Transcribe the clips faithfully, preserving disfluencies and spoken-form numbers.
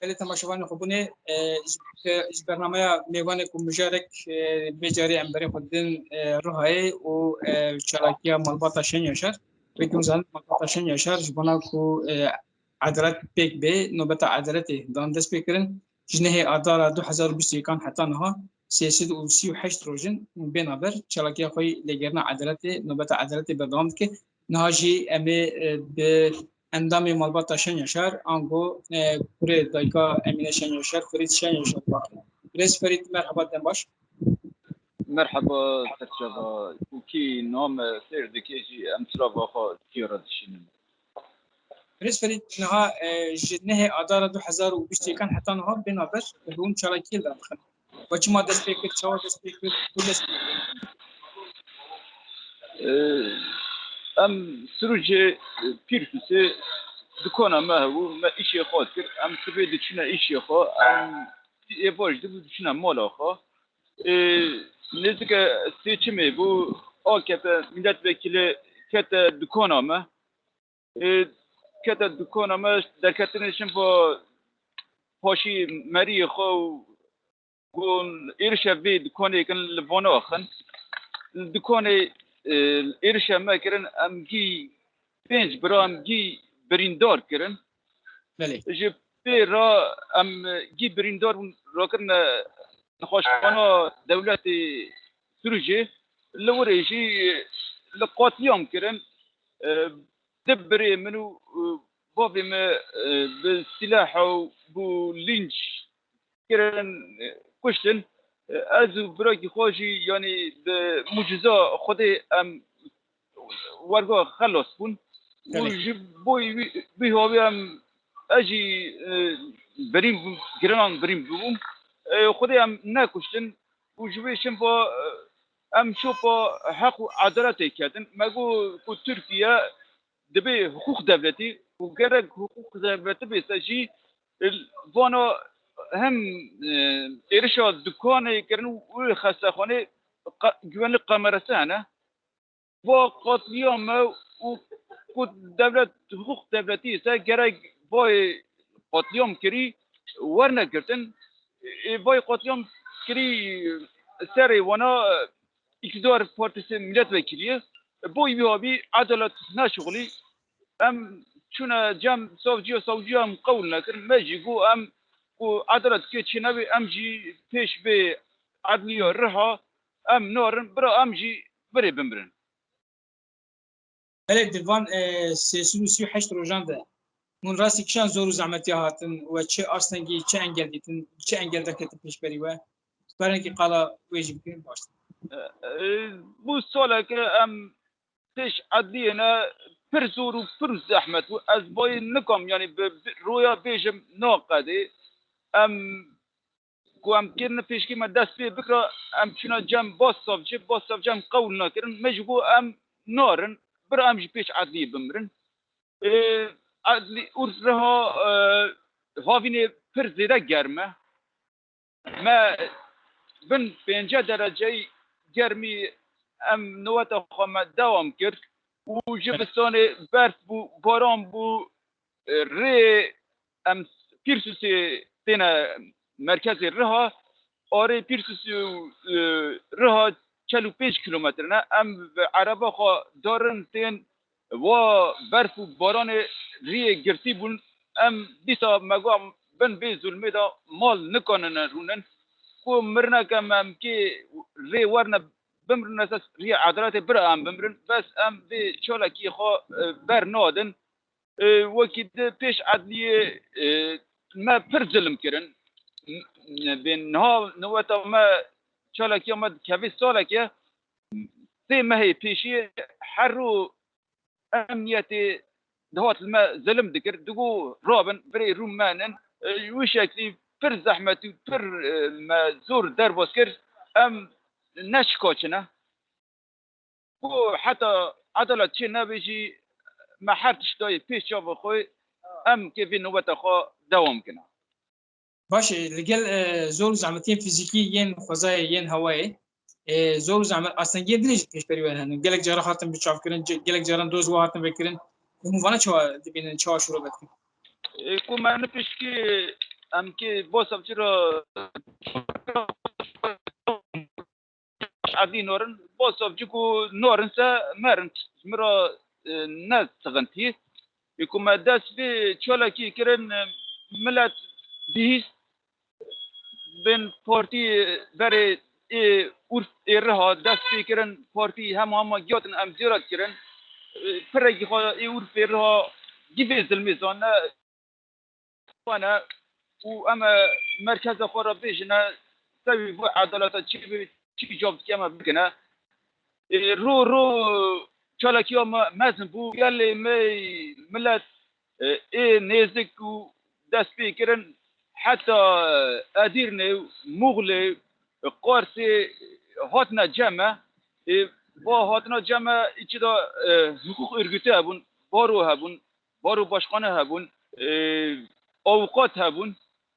Gelê temaşevanê xwe bûnê, e, ji, ji bernameya mêvanê ku mijarek, e, vê carê em berê xwe didin, e, Rihayê û, e, çalakiya malbata Şen Yaşar. Wekî hûn zanin malbata Şen Yaşar ji bona ku, e, edalet pêk bê, nobeta edaletê dan dest pê kirin. Ji nehê Adara du hezar û bîst û yekan heta niha sê sed û sî û heşt roj in bê navber çalakiya xwe yî lêgerina edaletê, nobeta edaletê berdewam dike. Niha jî em ê, e, bi endamê malbata Şen Yaşar, ango, e, kurê dayika Emîne Şen Yaşar, Ferîd Şen Yaşar, biaxivin. Birêz Ferîd, merhaba, dem baş. Merhaba, serçava. Û kî nam, e, sêr dike jî em sirava xwe cî re dişînin. Birêz Ferîd, niha, e, ji nehê Adara du hezar û bîst û yekan heta niha bê navber, hûn çalakiyê li derdixin. Ve çima dest pê kir, çawa dest pê kir, ku dest pê kir? Ee, em Sirûcê, e, Pîrsûsê dikana me hebû, me îşê xwe dikir. Em sibê diçûne îşê xwe, em êvar jî dibû diçûne mala xwe. Ee, nêzîke sê çimê bû, akete mîletvekîlê kete dikana me. Ê, kete dikana me, derketinê çim bo paşî meriyê xwe û got êrişa vê dikanê kin li vana axin. Li dikanê, ê, êrişa me kirin, em gî pênc bira em gî birîndar kirin. Belê. Ji pê re em gî birîndar bûn, rakirine nexweşxana dewletê Sirûcê. Li wirê jî li qatliyam kirin. E, du birê min û, e, bavê me, e, bi sîlah û bi lînç kirin, e, kuştin. E, ez û birakî xwe jî, yanî bi muciza Xwedê em werga xelas bûn. Û Belê. Ji bo wî, wî havê em, ez jî, e, birîn bûm, girinan birîn bûbûm. E, Xwedê em nekuştin. Û ji wê şin va, e, em şopa heq û edaletê ketin. Me got ku Tirkiye dibe hiqûq devletî û gerek hiqûq devletî bê se jî, e, vana hem, e, êrişa dikanê kirin û xestexanê qa-, güvenlik kamerası hene. Va qatliyam e û ku devlet, hiqûq devletî se gerek vayê qatliyam kirî werne girtin. Ê vayê qatliyam kirî serê wana, e, îktidar partisi milletvekilî ye. Bo wî havî edalet neşixulî. Em çûne cem savcîya, savcîya em qewil nekir. Me jî got em ku edalet kê çênebê, em jî pêş vê edliya Riha em narin, bira em jî virê bimirin. Belê, di van, e, sê sed û sî û heşt rojan de hûn rastî kîjan zor û zehmetiya hatin we çi astengî, çi engel dîtin, çi engel derketin pêşberî we? Berenekî qala wê jî bikin baş. E, e, bû saleke em pêş edliyê ne pir zor û pir zehmet bû. Ez bayê nikam, yanî bi, bi roya bêjim naqedê. Em ku em kirine pêşkê me dest pê bikira, em çûna cem bas savcî, bas savcî em qewil nakirin. Me jî got em narin, bira em jî pêş edliyê bimirin. Ê, edlî û Riha, e, havînê pir zêde germ e. Me bin pêncî dereceyî germî em neweta xwe me dewam kir û jibistanê berf bû, baran bû, e, rê em Pîrsûsê têne merkezê Riha, arê Pîrsûsê û, e, Riha çel û pênc kîlometre ne. Em bi ereba xwe darin tên wa berf û baranê riyê girtî bûn. Em dîsa me got em bin vê zulmê de mal nikanine rûnin. Ku mirineke me em kê rê werne bimrin, esas riyê edaletê bira em bimrin. Bes em vê çalakiyê xwe, e, ber nadin. E, wekî di pêş edliyê, e, me pir zilim kirin. N-, n-, bê niha neweta me, çalakiya me dikeve saleke, sê mehê pêşiyê her ro emniyetê dihat li me zilim dikir, digo rabin, birê rû menin. E, wî şeklî pir zehmetî û pir, e, me zor derbas kir, em neşikaçine. Ku heta edalet çê nebe jî me her tişt dayê pêş çava xwe, em kê vê nobeta xwe dewam kine. Baş e, li gel, e, zor û zehmetiyên fizîkî yên xwezayê, yên hewayê, e, zor û zehmet astengiyên din jî pêşberî we hene. Gelek cara hatin biçavkirin, ce-, gelek caran doz we hatin vekirin. Hûn vana çawa dibînin, çawa şûro vedikin? E, ku me ne pişkî em kê bo savcî re edlî norin, bo savcî ku norin se merin, ji min re, e, ne sixintî. Ê ku me dest vê çalakî kirin, e, milet bihîst, bên partî berê ê Urf ê Riha dest pê kirin, partî hema hema gihatin em zêrat kirin. E, pirekî xwe ê Urf ê Riha gî vê zilmê zanine, wane û em, e, merkeza xwe re bêjine, sewî vê edaleta çi bê, çi îcab dike em bikine. E, ro ro çalakiya me mezin bû. Gelê me milet, e, ê nêzik û dest pê kirin heta, e, Edîrnê, Muxlê, Qarsê hatine cem me. E, va hatina cem me, îçi de, e, hukuk örgütü hebûn, baro hebûn, baro başkanı hebûn, e, avukat hebûn.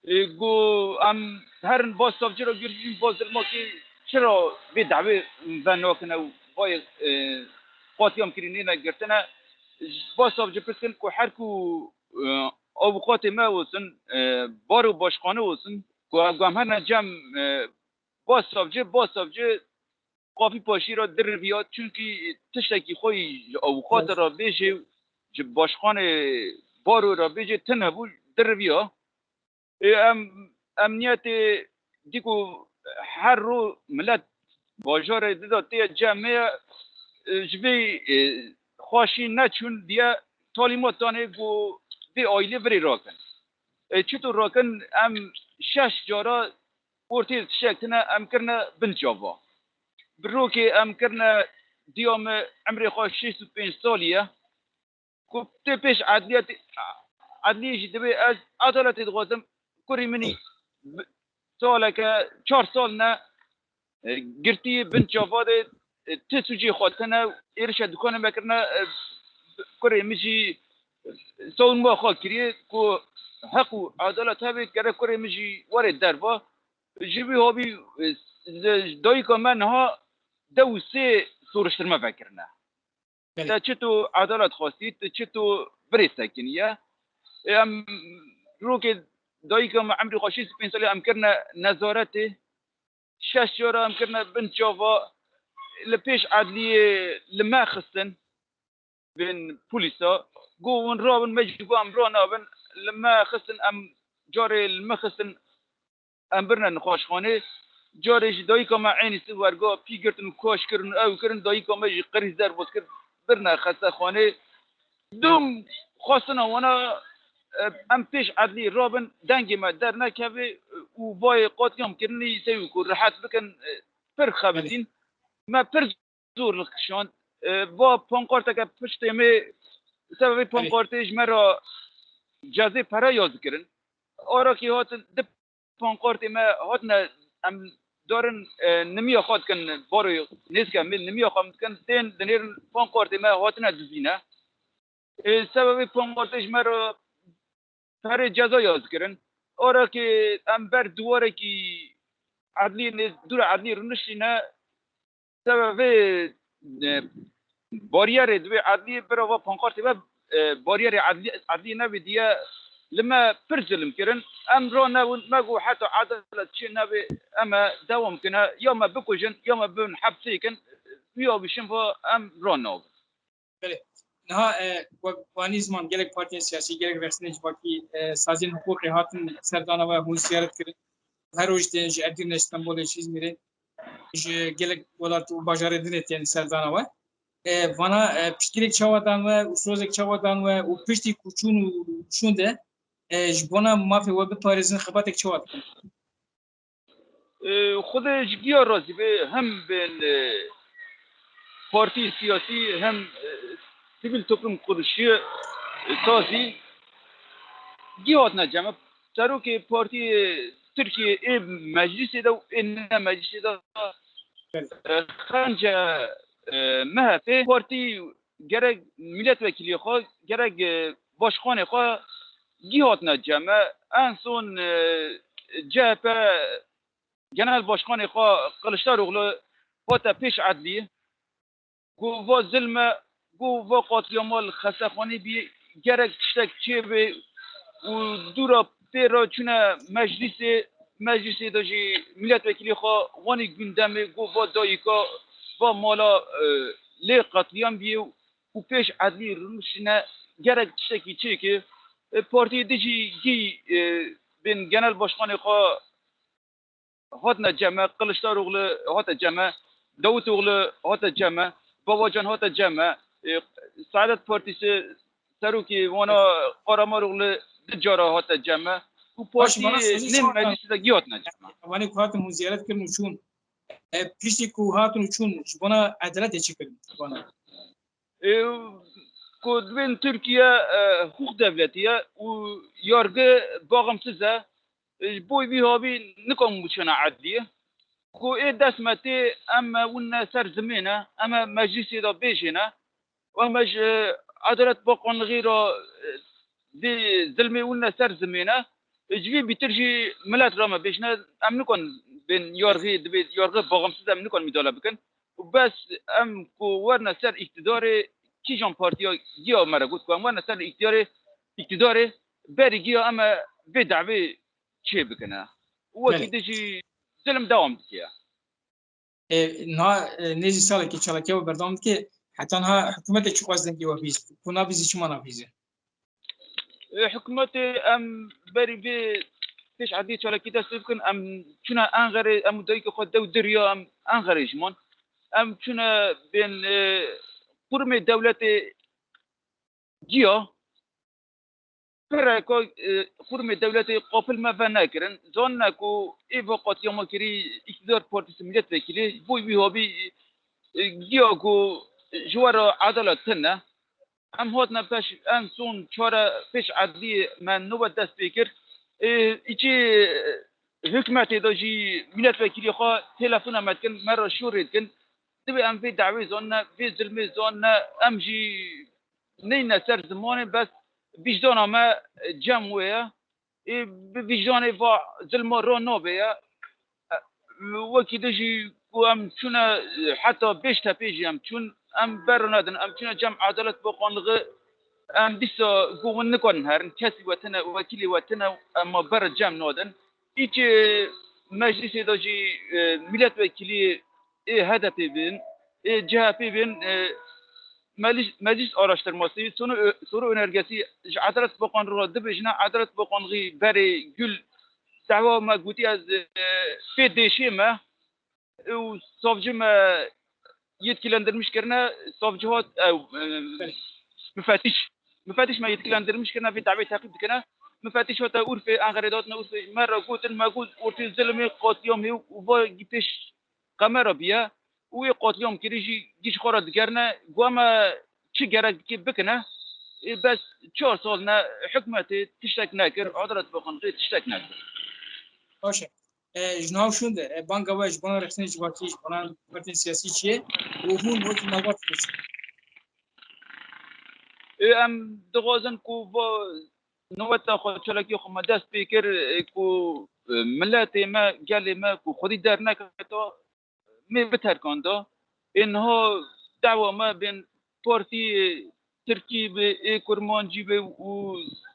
E, got, em herin ba savcî re girîn, ba zilmakî çira vê dawê venakine û vayê, e, qatliam kirî nêne girtine. Ba savcî pirs kirin ku her ku, e, avukatê me olsun, e, baro başkanı olsun, ku em, ku em herine cem, e, ba savcî, ba savcî qafî paşî re diriviya, çunkî tiştekî xwe yî ji avukatê re bêjê, ji başkanê baro re bêjê tune bû, diriviya. Ê, em, emniyetê dî ku her ro milet bajarê dida tê cem me ye, e, ji vê, e, xweşî neçûn diye talîmat danê ku vê aîlê virê rakin. E, çitur rakin, em şeş cara ortê tiştek tune em kirine bin çava. Bi rokê em kirine diya me emrê xwe şêst û pênc salî ye. Ku tê pêş edliya tê, edliyê jî dibê ez edaletê dixwazim. Kurê min î bi-, saleke çar sal ne, e, girtî bin çava de, e, ti sûcê xwe tine êrişa dukane me kirine, e, kurê min jî savunma xwe kiriye ku heq û edalet hebe, gerek kurê min jî were derva. Ji vî hobî, e, dayika me niha dew û sê soruştirme vekirine. Belê. Te çito edalet xwestî, te çito virê sekiniye. Em rokê dayika me emrî xwe şêst û pênc salî em kirine nezaretê. Şeş cara em kirine bin çava, li pêş edliyê li me xistin, bên polîsa. Got hûn rabin, me jî got em ranabin. Li me xistin, em carê li me xistin, em birine nixweşxanê. Carê jî dayika me eynî si werga pî girtin û kaş kirin û ew kirin, dayika me jî qirîz derbas kir, birine xestexanê. Dûm xwestina wana, e, em pêş edlî rabin, dengê me dernekeve û vayê qatliam kirinî sewî ku rihet bikin, e, pir xebitîn. Me pir zorlik kişand. E, va pankarteke piştê me, sebebê pankartê ji me re cezê pere yaz dikirin. Arakî hatin di pankartê me hatine, em darin, e, nimiya xwe dikin, baroyê nêzîke me nimiya xwe dikin, tên dinêrin pankartê me hatine dizîne. E, sebebê pankartê ji me re perê ceza yaz dikirin. Arakê em ber duwarekî edlî nêz-, dûra edlî rûniştîne, sebebê, e, bariyerê divê edlî bira va pankartê ve, e, bariyerê edlî, edlî nevê diye li me pir zilim kirin. Em ranebûn, me got heta edalet çê nebe, em ê dewam kine, ya me bikujin, ya me bibin hepsê kin, wî avîşin va em ranabin. Belê. Niha, e, wek wanî ziman gelek partiyên siyasî, gelek rexsînên civakî, e, saziyên hiqûqê hatin serdana we, hûn ziyaret kirin. Her roj tên ji Edirne, Stenbolê, ji Îzmîrê, ji gelek welat û bajarê dinê tên serdana we. E, vana, e, piştgirêk çawa dan we û sozek çawa dan we û piştî ku çûn û şûn de, e, ji bona mafê we biparêzin xebatek çawa dikin? E, Xwedê ji giya razî be, hem bên, e, partî siyasî, hem, e, sivîl toplum kuruluşî, e, sazî gî hatine cem me. Serokê partiyê Tirkiyê ê meclîsê de û ê ne meclîsê de, e, xence, e, M H P partî gerek milletvekiliyê xwe, gerek, e, başkanê xwe gî hatine cem me. En son, e, C H P genel başkanê xwe Kılıçdaroğlu hate pêş edliyê. Ku va zilme, ku va qatliyama li xestexanê bî, gerek tiştek çêbe û dûra pê re çûne meclîsê, meclîsê de jî milletvekilî xwe wanî gündemê, got va dayika, va mala, e, lê qetlîyam bîye û pêş edlî rûniştine, gerek tiştekî çêke. E, partiyê din jî gî, e, bên genel başkanê xwe hatine cem me, Kiliçdaroglu hate cem me, Davutoglu hate cem me, Babacan hate cem me, e, Saadet Partisi serokê wana Karamaroglu du cara hate cem me. Û Baş, partiyê bana sözü nêm çağırtan. Meclisi de gî hatine cem me. Wanê ku hatin hûn ziyaret kirin û çûn. E, piştî ku hatin û çûn, ji bona edaletê çi kirin? Bana. E, ku divên Tirkiye, e, hukuk devletî ye û yargı bağımsız e. E, ji bo vî havî nikan bû çêna edliyê. Ku ê dest me tê, em me wine ser zimêne, em me meclîsê de bêjêne. Û em me ji Edalet Bakanlığî re, e, vê zilmê wine ser zimêne. E, ji vî bîtir jî milet re me bêjne, em nikan bên yargî, divê yargı bağımsız em nikan müdahale bikin. Û bes em ku werine ser îktidarê, kîjan partiya giya me re got ku em werine ser îktidarê, îktidarê berî giya em e vê dawê çê bikine. Û wekî Belê. Din jî zilm dewam dike. E, niha, e, nêzî salekî çalakiya we berdewam dike. Heta niha hikûmetê çi xwest dengê we bîst? Ku nabîzî çima nabîzî? E, hikûmetê em berî vê pêş edlî çalakî dest pê bikin, em çûne Enqerê, em û dayikê xwe dew diriya em Enqerê ji man. Em çûne bên, e, qurmê dewletê giya. Pireka, e, qurmê dewletê qapil me venekirin. Zanine ku ê va qatliama kirî îktidar partîsî milletvekilî, bo wî havî, e, giya ku ji we re edalet tune. Em hatine pêş, em son çare pêş edliyê me nobet dest pê kir. Ê, îçê, e, hikûmetê de jî milletvekilî xwe telefona me dikin, me re şûrê dikin. Divê em vê dawê zanine, vê zilmê zanine, em jî neyne ser zimanê, bes vîjdana me cem wê ye. Ê, bi vîjdanê va zilma ro nabe ye. E, wekî din jî ku em çûne, e, heta Beştepê jî em çûn, em ber nadin, em çûne cem Edalet Bakanlığı, em dîsa ku hûn nikarin herin, kesî we tine, wekîlê we tine, em ma ber cem nadin. Îçê meclisê de jî, e, milletvekilî ê H D P bin, ê C H P bin, e, meclis, meclis araştırması, soru, ö-, soru önergesi ji Adalet Bakanlığı re dibêjine, Adalet Bakanlığı berê gul dava me gotî ez, e, pê dêşê me û savcı me yetkilendirmiş kirine, savcı hat, e, e, müfettiş, müfettiş me yetkilendirmiş kirine, vê davê teqîb dikine. Müfettiş hate Urfê, Enqerê datine Urfê, me re gotin, me got, ortê zilmê, qatliamê û va gî pêş qemera biye û wê qatliam kirî jî giş xwe re digerine, got, me çi gerek dikê bikine. Ê, bes çar sal ne hikûmetê tiştek nekir, Adalet Bakanlığı tiştek nekir. Baş e. E, ji nav şûn de, e, banga we ji bona rexsînê civakî, ji bona partiyên siyasî çi ye? Û hûn wekî malbat dibisin? Ê, em dixwazin ku va nobeta xwe, çalakî xwe me dest pê kir, e, ku, e, miletê me, gelê me ku xwedî derneketa, mê biterkanda. Ê niha dawa me bên partî, e, Tirkî be, ê Kurmancî be û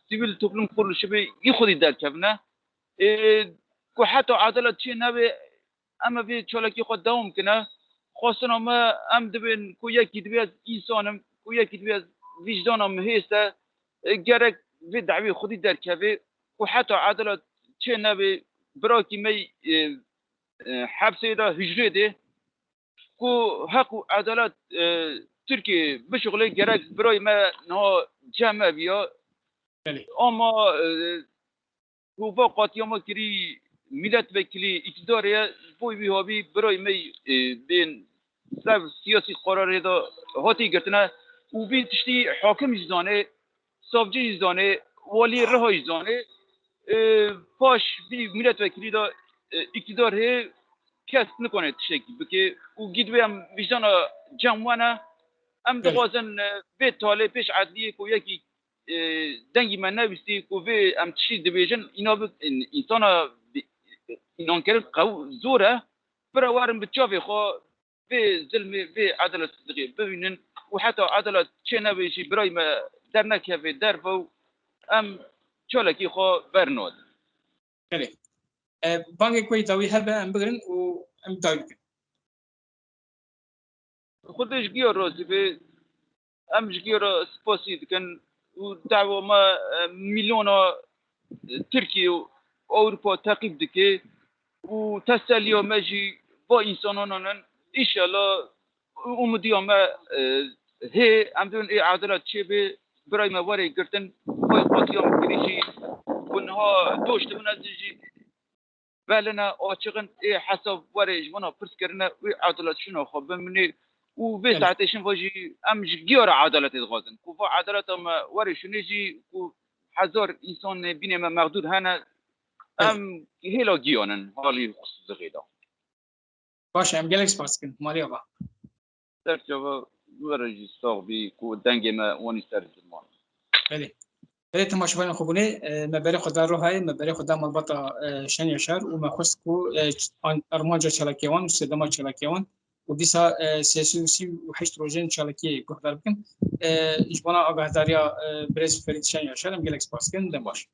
sivîl toplum kurluşî be, yî xwedî derkevine. Ê, ku heta edalet çê nebe, em ê vê çalakî xwe dewam kine. Xwestina me, em dibên ku yekî dibê ez însan im, ku yekî dibê ez vîjdana min hêst e, e, gerek vê dawê xwedî derkeve, ku heta edalet çê nebe, birakî me, e, e, hepsê de, hicrê de, ku heq û edalet, e, Tirkiyê bişuxulê, gerek birayê me niha cem me biya. Belê. Ama, e, ku va qatliama kirî milletvekilî îktidarê ye, ji bo wî havî birayê me, e, bên ser siyasî qerarê de hatî girtine û vî tiştî hakim jî zanê, savcî jî zanê, walî Riha jî zanê. E, paş vî milletvekilî de, e, îktidar hê kes nikane tiştekî bike û gî divê em vîjdana cem we ne. Em Belê. Dixwazin, e, vê talê pêş edliyê ku yekî, e, dengî me nebîstî ku vê em tiştî dibêjin, îna bi, însana bi, înankirin qew zor e. Bira werin bi çavê xwe vê zilmê, vê edalet Sidîqê bibînin û heta edalet çê nebe jî birayê me dernekeve derve û em çalakî xwe bernadin. Belê. E, bangê ku dawî hebe em bigirin û em dawî bikin. Xwedê ji giya razî be. Em ji giya re spasî dikin û dawa me e, milyona e, Tirkiye û Ewropa teqîb dike û teselliya me jî va însanan in. Înşallah û umidiya me e, hê em dibin ê edalet çêbe, birayê me were girtin, vay qatiyan kirî jî ku niha doş dibin ez jî belin e, açiq in, ê hesab were ji wana pirs kirine, wê edalet şûna xwe bimîne û vê Belê. saetê şin va jî em ji giya re edaletê dixwazin. Ku va edaleta me were şûnê jî ku hezar însanê bînê me mexdûr hene, Belê. em hêla giyan in halî xusûsixê de. Baş e, em gelek spas dikin. Malî ava. Serçava were jî sax bî ku dengê me wanî ser ziman. Belê. Belê temaşevanên xwebûnê, e, me berê xwe da Rohayê, me berê xwe da malbata e, Şen Yaşar û me xwest ku e, ç- an- armanca çalakiyê wan û sedema çalakiyê wan û dîsa e, sê sed û sî û heşt rojên çalakiyê guhdar bikin. E, ji bona agahdariya e, birêz Ferîd Şen Yaşar em gelek spas dikin. Dem baş.